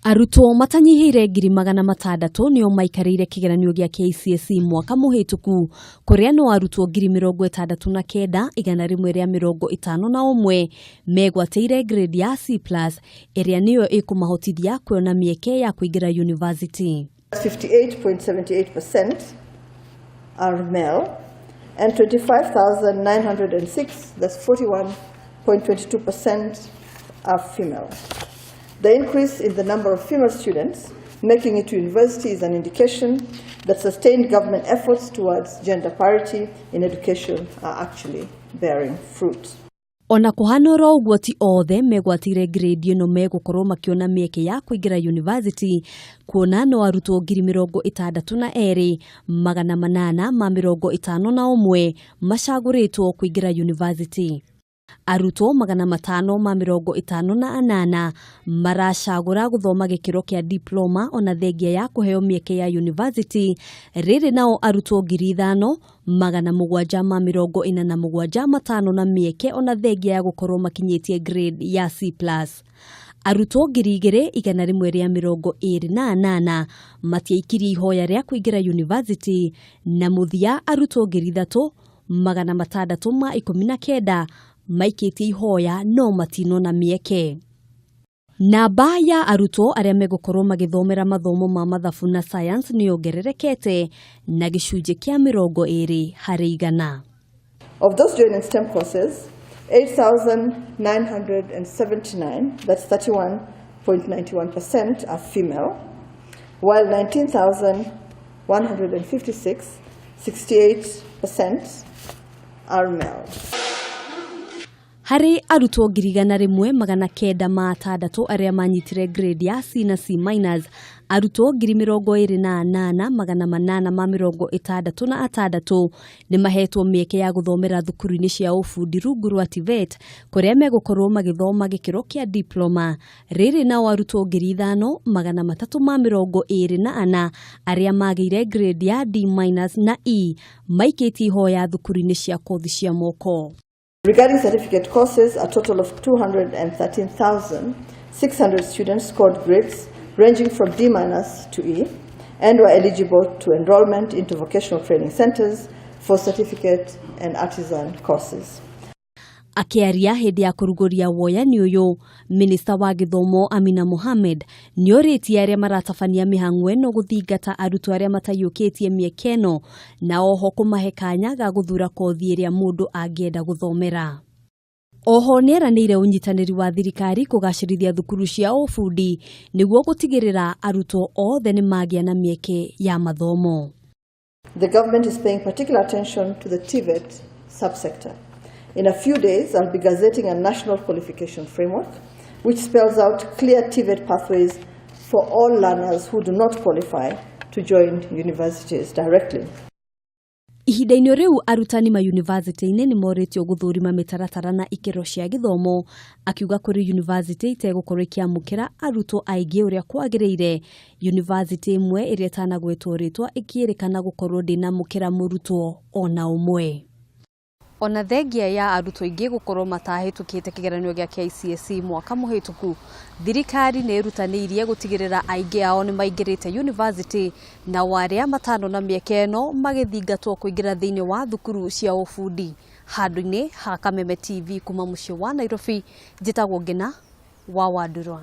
Arutwo matanyihĩire 600,000 nĩo maikarĩire kĩgeranio gĩa KCSE mwaka mũhĩtũku, kũrĩa no arutwo 69,151 megwatĩire grade ya C+, ĩrĩa nĩyo ĩkũmahotithia kuona mĩeke ya kũingĩra university. 58.78% are male and 25,906, that's 41.22%, are female. The increase in the number of female students making it to university is an indication that sustained government efforts towards gender parity in education are actually bearing fruit. Ona kũhana oro ũguo, ti othe megwatĩire grade ĩno megũkorwo makĩona mĩeke ya kũingĩra university, kuona no arutwo 62,851 macagũrĩtwo kũingĩra university. Arutwo 558 maracagũra gũthoma gĩkĩro kĩa diploma ona thengia ya kũheo mĩeke ya university. Rĩrĩ nao arutwo 5747 matano na mĩeke ona thengia ya gũkorwo makinyĩtie grade ya C+. Arutwo 2,128 matiaikirie ihoya rĩa kũingĩra university, na mũthia arutwo 3,619 maikĩtie ihoya no matinona mĩeke. Namba ya arutwo arĩa megũkorwo magĩthomera mathomo ma mathabu na science nĩ yongererekete na gĩcunjĩ kĩa 20%. Of those joining STEM courses, 8,979, that's 31.91%, are female, while 19,156, 68%, are male. Harĩ arutwo 1,906 arĩa manyitire grade ya C na C minus, arutwo 28,866 nĩ mahetwo mĩeke ya gũthomera thukuru-inĩ cia ũbundi rungu rwa TVET, kũrĩa megũkorwo magĩthoma gĩkĩro kĩa diploma. Rĩrĩ nao arutwo 5,324 arĩa magĩire grade ya D minus na E maikĩtie ihoya thukuru-inĩ cia kothi cia moko. Regarding certificate courses, a total of 213,600 students scored grades ranging from D minus to E and were eligible to enrollment into vocational training centers for certificate and artisan courses. Akĩaria hĩndĩ ya kũrugũria woyani ũyũ, minista wa gĩthomo Amina Mohamed nĩorĩtie arĩa maratabania mĩhang'o ĩno gũthingata arutwo arĩa mataiyũkĩtie mĩeke ĩno, na oho kũmahe kanya ga gũthura kothi ĩrĩa mũndũ angĩenda gũthomera. Oho nĩeranĩire ũnyitanĩri wa thirikari kũgacĩrithia thukuru cia ũbundi nĩguo gũtigĩrĩra arutwo othe nĩ magĩa na mĩeke ya mathomo. The government is paying particular attention to the TVET subsector. In a few days, I'll be gazetting a national qualification framework, which spells out clear TVET pathways for all learners who do not qualify to join universities directly. Ihinda-inĩ rĩu, arutani mayunivasĩtĩ-inĩ nĩ morĩtio gũthũrima mĩtaratara na ikĩro cia gĩthomo, akiuga kũrĩ yunivasĩtĩ itegũkorwo ikĩamũkĩra arutwo aingĩ ũrĩa kwagĩrĩire, yunivasĩtĩ ĩmwe ĩrĩa ĩtanagwetwo rĩtwa ĩkĩrĩkana gũkorwo ndĩnamũkĩra mũrutwo ona ũmwe. Ona thengia ya arutwo aingĩ gũkorwo matahĩtũkĩte kĩgeranio gĩa KCSE mwaka mũhĩtũku, thirikari nĩ ĩrutanĩirie gũtigĩrĩra aingĩ ao nĩ maingĩrĩte university, nao arĩa matano na mĩeke ĩno magĩthingatwo kũingĩra thĩinĩ wa thukuru cia ũbundi. Handũ-inĩ ha Kameme TV kuma mũciĩ wa Nairobi, njĩtagwo Ngina wa Wandurwa.